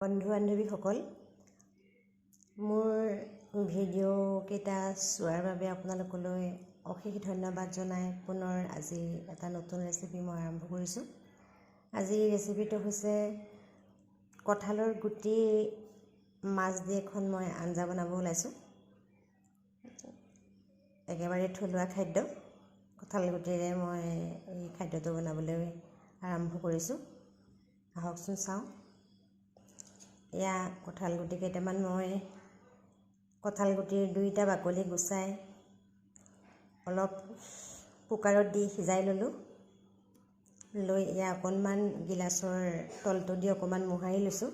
বন্ধু বান্ধৱীসকল, মোৰ ভিডিঅ'কেইটা চোৱাৰ বাবে আপোনালোকলৈ অশেষ ধন্যবাদ জনাই পুনৰ আজি এটা নতুন ৰেচিপি মই আৰম্ভ কৰিছোঁ। আজিৰ ৰেচিপিটো হৈছে কঁঠালৰ গুটি মাছ দি এখন মই আঞ্জা বনাব ওলাইছোঁ। একেবাৰে থলুৱা খাদ্য কঁঠাল গুটিৰে মই এই খাদ্যটো বনাবলৈ আৰম্ভ কৰিছোঁ। আহকচোন চাওঁ। এয়া কঁঠাল গুটি কেইটামান মই কঁঠাল গুটিৰ দুইটা বাকলি গুচাই অলপ কুকাৰত দি সিজাই ল'লোঁ। লৈ এয়া অকণমান গিলাচৰ তলটো দি অকণমান মোহাৰি লৈছোঁ।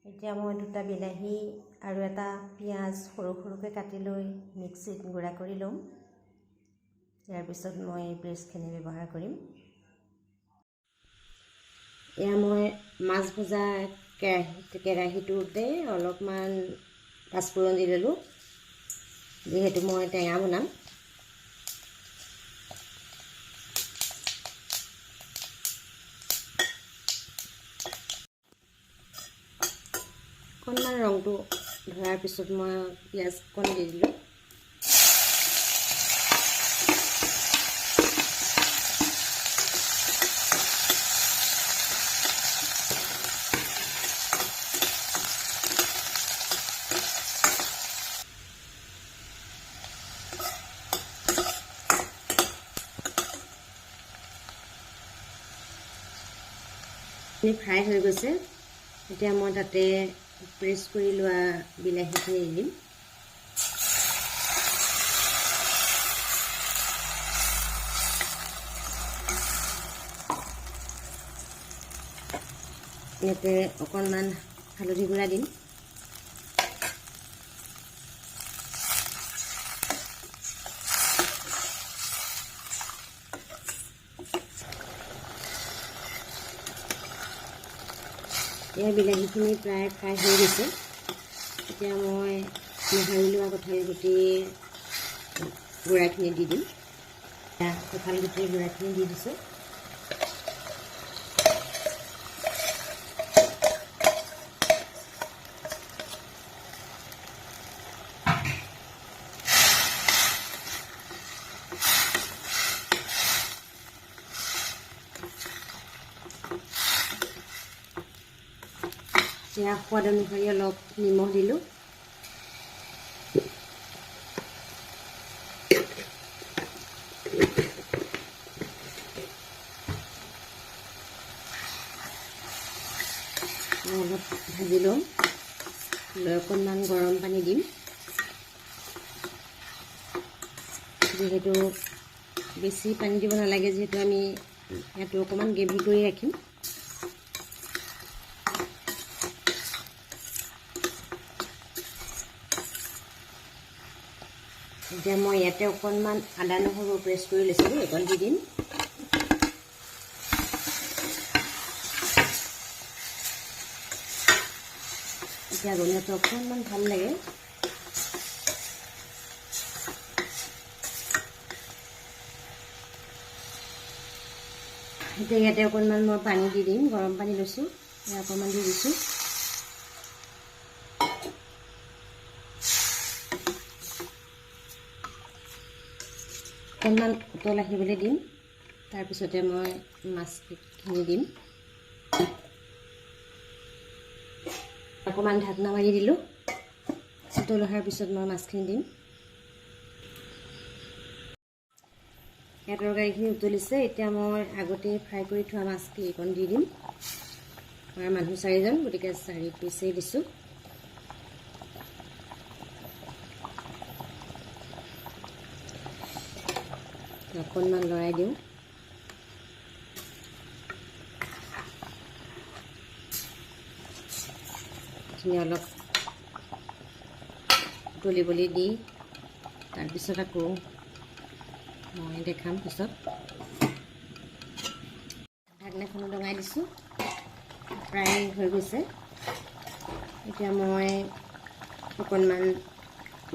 এতিয়া মই দুটা বিলাহী আৰু এটা পিঁয়াজ সৰু সৰুকৈ কাটি লৈ মিক্সিত গুড়া কৰি ল'ম। ইয়াৰ পিছত মই এই পেষ্টখিনি ব্যৱহাৰ কৰিম। এয়া মই মাছ ভজা কেৰাহীটোতে অলপমান পাঁচফোৰণ দি ল'লোঁ, যিহেতু মই টেঙা বনাম। অকণমান ৰংটো ধৰাৰ পিছত মই পিঁয়াজকণ দি দিলোঁ। ফ্ৰাই হৈ গৈছে। এতিয়া মই তাতে প্ৰেছ কৰি লোৱা বিলাহীখিনি দি দিম। ইয়াতে অকণমান হালধি গুড়া দিম। ইয়াৰ বিলাহীখিনি প্ৰায় ফ্ৰাই হৈ গৈছে। এতিয়া মই মোহাৰি লোৱা কঁঠাল গুটিৰ গুড়াখিনি দি দিম। কঁঠাল গুটিৰ গুড়াখিনি দি দিছোঁ। এয়া সোৱাদ অনুসৰি অলপ নিমখ দিলোঁ। অলপ ভাজি ল'ম, লৈ অকণমান গৰম পানী দিম। যিহেতু বেছি পানী দিব নালাগে, যিহেতু আমি ইয়াতো অকণমান গ্ৰেভি কৰি ৰাখিম। এতিয়া মই ইয়াতে অকণমান আদা নহৰু প্ৰেছ কৰি লৈছিলোঁ, এইকণ দি দিম। এতিয়া গোন্ধটো অকণমান ভাল লাগে। এতিয়া ইয়াতে অকণমান মই পানী দি দিম। গৰম পানী লৈছোঁ, অকণমান দি দিছোঁ। অকণমান উতল আহিবলৈ দিম, তাৰপিছতে মই মাছখিনি দিম। অকণমান ঢাকনা মাৰি দিলোঁ। উতল অহাৰ পিছত মই মাছখিনি দিম। ইয়াৰ তৰকাৰীখিনি উতলিছে। এতিয়া মই আগতেই ফ্ৰাই কৰি থোৱা মাছকেইকণ দি দিম। আমাৰ মানুহ চাৰিজন, গতিকে 4 পিচেই দিছোঁ। অকণমান লৰাই দিওঁ। এইখিনি অলপ উতলিবলৈ দি তাৰপিছত আকৌ মই দেখাম পিছত। ঢাকনাখনো ডঙাই দিছোঁ, প্ৰায় হৈ গৈছে। এতিয়া মই অকণমান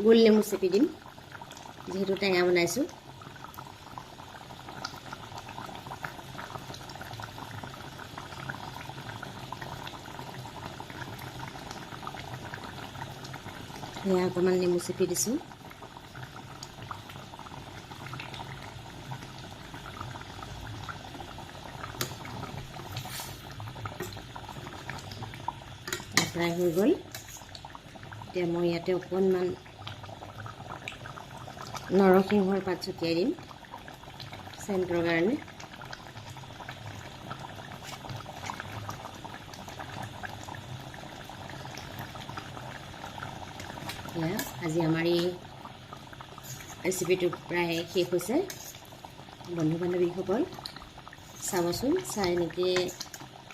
গোল নেমু চেপি দিম, যিহেতু টেঙা বনাইছোঁ। এয়া অকণমান নেমু চেপি দিছোঁ। প্ৰায় হৈ গ'ল। এতিয়া মই ইয়াতে অকণমান নৰসিংহৰ পাত ছটিয়াই দিম চেণ্টৰ কাৰণে। এয়া আজি আমাৰ এই ৰেচিপিটো প্ৰায় শেষ হৈছে। বন্ধু বান্ধৱীসকল, চাবচোন, চাই এনেকৈ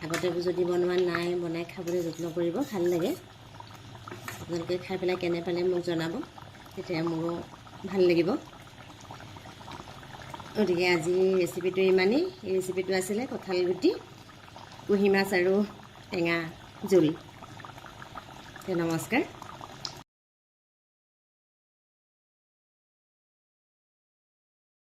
আগতে যদি বনোৱা নাই, বনাই খাবলৈ যত্ন কৰিব, ভাল লাগে। আপোনালোকে খাই পেলাই কেনে পালে মোক জনাব, তেতিয়া মোৰো ভাল লাগিব। গতিকে আজি ৰেচিপিটো ইমানেই। এই ৰেচিপিটো আছিলে কঁঠাল গুটি, কুঁহি মাছ আৰু টেঙা জোল। নমস্কাৰ।